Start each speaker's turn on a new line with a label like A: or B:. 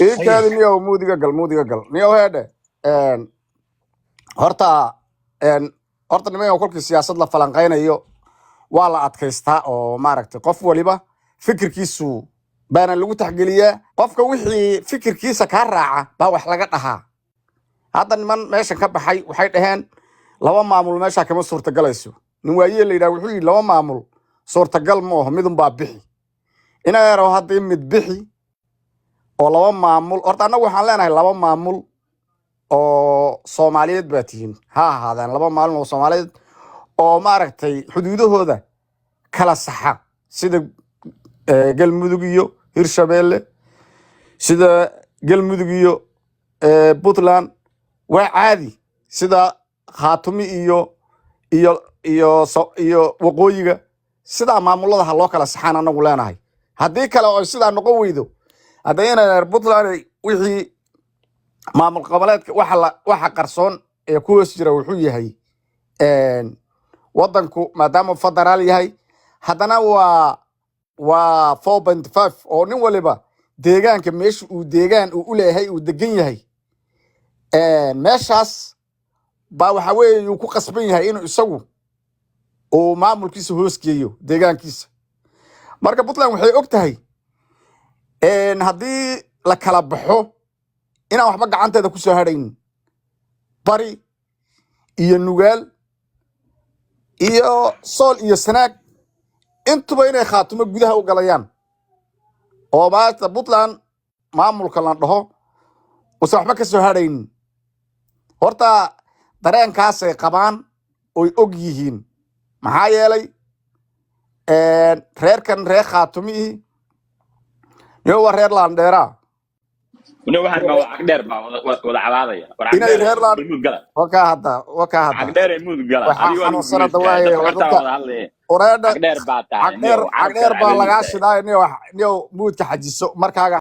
A: Ii
B: Haye.
A: Kaadi niyow, muudiga gal, muudiga gal niyow. Heedhe, horta horta nimanka, kolkii siyaasad la falanqaynayo waa la adkaystaa oo maaragtay qof waliba fikirkiisu baana lagu taxgeliyaa. Qofka wixii fikirkiisa kaa raaca baa wax laga dhahaa. Hadda niman meeshan ka baxay waxay dhaheen laba maamul meeshaa kama suurtagalayso. Nin waayee la yidhaha wuxuu yidhi laba maamul suurtagal ma aho, midunbaa bixi. Ina yaro haddii mid bixi oo laba maamul, horta annagu waxaan leenahay laba maamul oo Soomaaliyeed baa tihiin, ha ahaadaan laba maalin oo Soomaaliyeed oo maaragtay xuduudahooda kala saxa, sida Galmudug iyo Hirshabeelle, sida Galmudug iyo Puntland, waa caadi, sida Khaatumi iyo waqooyiga. Sidaa maamulada ha loo kala saxaan anagu leenahay. Haddii kale oo sidaa noqon weydo, hadda inay Puntland wixii maamul goboleedka waxa la waxa qarsoon ee ku hoos jira wuxuu yahay, wadanku maadaama federaal yahay, haddana waa 4.5 oo nin waliba deegaanka meesha uu deegaan uu u leeyahay uu degan yahay, meeshaas baa waxa weeye uu ku qasban yahay inuu isagu uu maamulkiisa hoos geeyo deegaankiisa. Marka Puntland waxay og tahay haddii la kala baxo inaan waxba gacanteeda kusoo hadhaynin, Bari iyo Nugaal iyo Sool iyo Sanaag intuba inay Khaatumo gudaha u galayaan, oo maanta Puntland maamulka la dhaho usan waxba ka soo hadhaynin. Horta dareenkaasay qabaan oy og yihiin, maxaa yeelay reerkan reer Khaatumihii niyo waa reer laandheeraa.
C: Uni waxaan baa cagdheer baa wada wada cabaadaya. War
A: inay
C: cagdheer
A: reer laan
C: muud gala.
A: Wakaa hadda, wakaa hadda.
C: Cagdheer ee muud gala.
A: Waxaa
C: Adiga waa lagu
A: xanuunsan hadda
C: guulaystaa.
A: waaye
C: Dadka
A: waa
C: xortaa
A: dadka
C: wada hadlaya.
A: Ureedha.
C: Cagdheer baa tahay.
A: Cagdheer
C: Niyow
A: cagdheer
C: carabkaad
A: baa lagaa
C: cabanaysaa.
A: shidaay niyo, niyo muudka xajiso markaaga.